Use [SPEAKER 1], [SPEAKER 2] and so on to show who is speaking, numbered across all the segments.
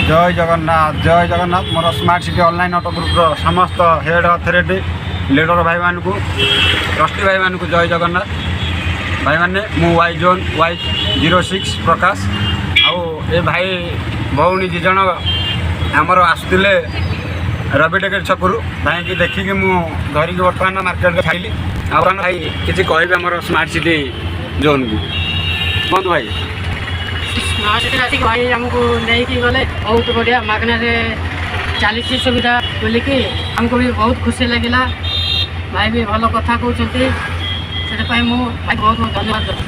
[SPEAKER 1] ଜୟ ଜଗନ୍ନାଥ, ଜୟ ଜଗନ୍ନାଥ। ମୋର smart city online auto ଗ୍ରୁପ୍ର ସମସ୍ତ ହେଡ଼୍, ଅଥରିଟି, ଲିଡର ଭାଇମାନଙ୍କୁ, ଟ୍ରଷ୍ଟି ଭାଇମାନଙ୍କୁ ଜୟ ଜଗନ୍ନାଥ। ଭାଇମାନେ, ମୁଁ ୱାଇ ଜୋନ୍ Y06 ପ୍ରକାଶ। ଆଉ ଏ ଭାଇ ଭଉଣୀ ଦୁଇ ଜଣ ଆମର ଆସୁଥିଲେ ରବି ଟକିଜ୍ ଛକରୁ। ଭାଇକି ଦେଖିକି ମୁଁ ଧରିକି ବର୍ତ୍ତମାନ ମାର୍କେଟରେ ଛାଡ଼ିଲି। ଆଉ ଭାଇ କିଛି କହିବେ ଆମର ସ୍ମାର୍ଟ ସିଟି ଜୋନ୍କୁ? କୁହନ୍ତୁ ଭାଇ।
[SPEAKER 2] ସ୍ମାର୍ଟ ସିଟି ଆସିକି ଭାଇ ଆମକୁ ନେଇକି ଗଲେ, ବହୁତ ବଢ଼ିଆ। ମାଗଣାରେ ଚାଲିଛି ସୁବିଧା ବୋଲିକି ଆମକୁ ବି ବହୁତ ଖୁସି ଲାଗିଲା। ଭାଇ ବି ଭଲ କଥା କହୁଛନ୍ତି, ସେଥିପାଇଁ ମୁଁ ଭାଇ ବହୁତ ବହୁତ ଧନ୍ୟବାଦ ଦେଉଛି।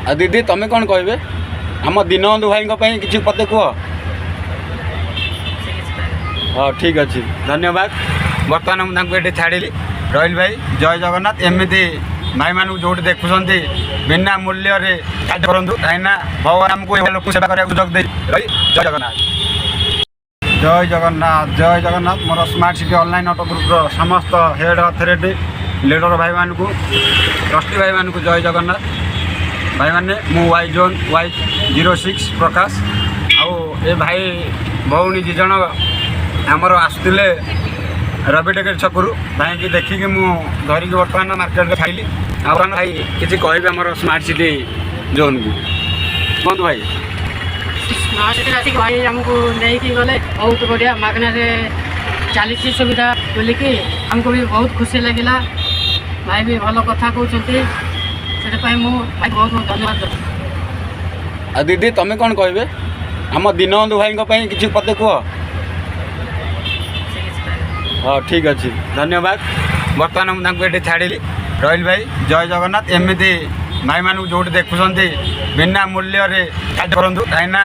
[SPEAKER 1] ଆଉ ଦିଦି, ତମେ କ'ଣ କହିବେ ଆମ ଦୀନବନ୍ଧୁ ଭାଇଙ୍କ ପାଇଁ? କିଛି ପଦେ କୁହ।
[SPEAKER 2] ସେ କିଛି କହିବେ।
[SPEAKER 1] ହଁ, ଠିକ୍ ଅଛି, ଧନ୍ୟବାଦ। ବର୍ତ୍ତମାନ ମୁଁ ତାଙ୍କୁ ଏଠି ଛାଡ଼ିଲି। ରହିଲି ଭାଇ, ଜୟ ଜଗନ୍ନାଥ। ଏମିତି ଭାଇମାନଙ୍କୁ ଯେଉଁଠି ଦେଖୁଛନ୍ତି, ବିନା ମୂଲ୍ୟରେ କାର୍ଯ୍ୟ କରନ୍ତୁ, କାହିଁକିନା ଭଗବାନ ଆମକୁ ଏଭଳି ଲୋକଙ୍କୁ ସେବା କରିବାକୁ ସୁଯୋଗ ଦେଇ ରହି। ଜୟ ଜଗନ୍ନାଥ, ଜୟ ଜଗନ୍ନାଥ, ଜୟ ଜଗନ୍ନାଥ। ମୋର ସ୍ମାର୍ଟ ସିଟି ଅନଲାଇନ୍ ଅଟୋ ଗ୍ରୁପ୍ର ସମସ୍ତ ହେଡ଼୍, ଅଥରିଟି, ଲିଡର ଭାଇମାନଙ୍କୁ, ଟ୍ରଷ୍ଟି ଭାଇମାନଙ୍କୁ ଜୟ ଜଗନ୍ନାଥ। ଭାଇମାନେ, ମୁଁ ୱାଇ ଜୋନ୍ Y06 ପ୍ରକାଶ। ଆଉ ଏ ଭାଇ ଭଉଣୀ ଦୁଇ ଜଣ ଆମର ଆସୁଥିଲେ ରବି ଟକିଜ୍ ଛକରୁ। ଭାଇକି ଦେଖିକି ମୁଁ ଧରିକି ବର୍ତ୍ତମାନ ମାର୍କେଟରେ ଛାଡ଼ିଲି। ଆଉ ଭାଇ କିଛି କହିବେ ଆମର ସ୍ମାର୍ଟ ସିଟି ଜୋନ୍କୁ? କୁହନ୍ତୁ ଭାଇ।
[SPEAKER 2] ସ୍ମାର୍ଟ ସିଟି ଆସିକି ଭାଇ ଆମକୁ ନେଇକି ଗଲେ, ବହୁତ ବଢ଼ିଆ। ମାଗଣାରେ ଚାଲିଛି ସୁବିଧା ବୋଲିକି ଆମକୁ ବି ବହୁତ ଖୁସି ଲାଗିଲା। ଭାଇ ବି ଭଲ କଥା କହୁଛନ୍ତି, ସେଥିପାଇଁ ମୁଁ ଭାଇ ବହୁତ ବହୁତ ଧନ୍ୟବାଦ ଦେଉଛି।
[SPEAKER 1] ଆଉ ଦିଦି, ତମେ କ'ଣ କହିବେ ଆମ ଦୀନବନ୍ଧୁ ଭାଇଙ୍କ ପାଇଁ? କିଛି ପଦେ କୁହ।
[SPEAKER 2] ସେ କିଛି କହିବେ।
[SPEAKER 1] ହଁ, ଠିକ୍ ଅଛି, ଧନ୍ୟବାଦ। ବର୍ତ୍ତମାନ ମୁଁ ତାଙ୍କୁ ଏଠି ଛାଡ଼ିଲି। ରହିଲି ଭାଇ, ଜୟ ଜଗନ୍ନାଥ। ଏମିତି ଭାଇମାନଙ୍କୁ ଯେଉଁଠି ଦେଖୁଛନ୍ତି, ବିନା ମୂଲ୍ୟରେ କାର୍ଯ୍ୟ କରନ୍ତୁ, କାହିଁକିନା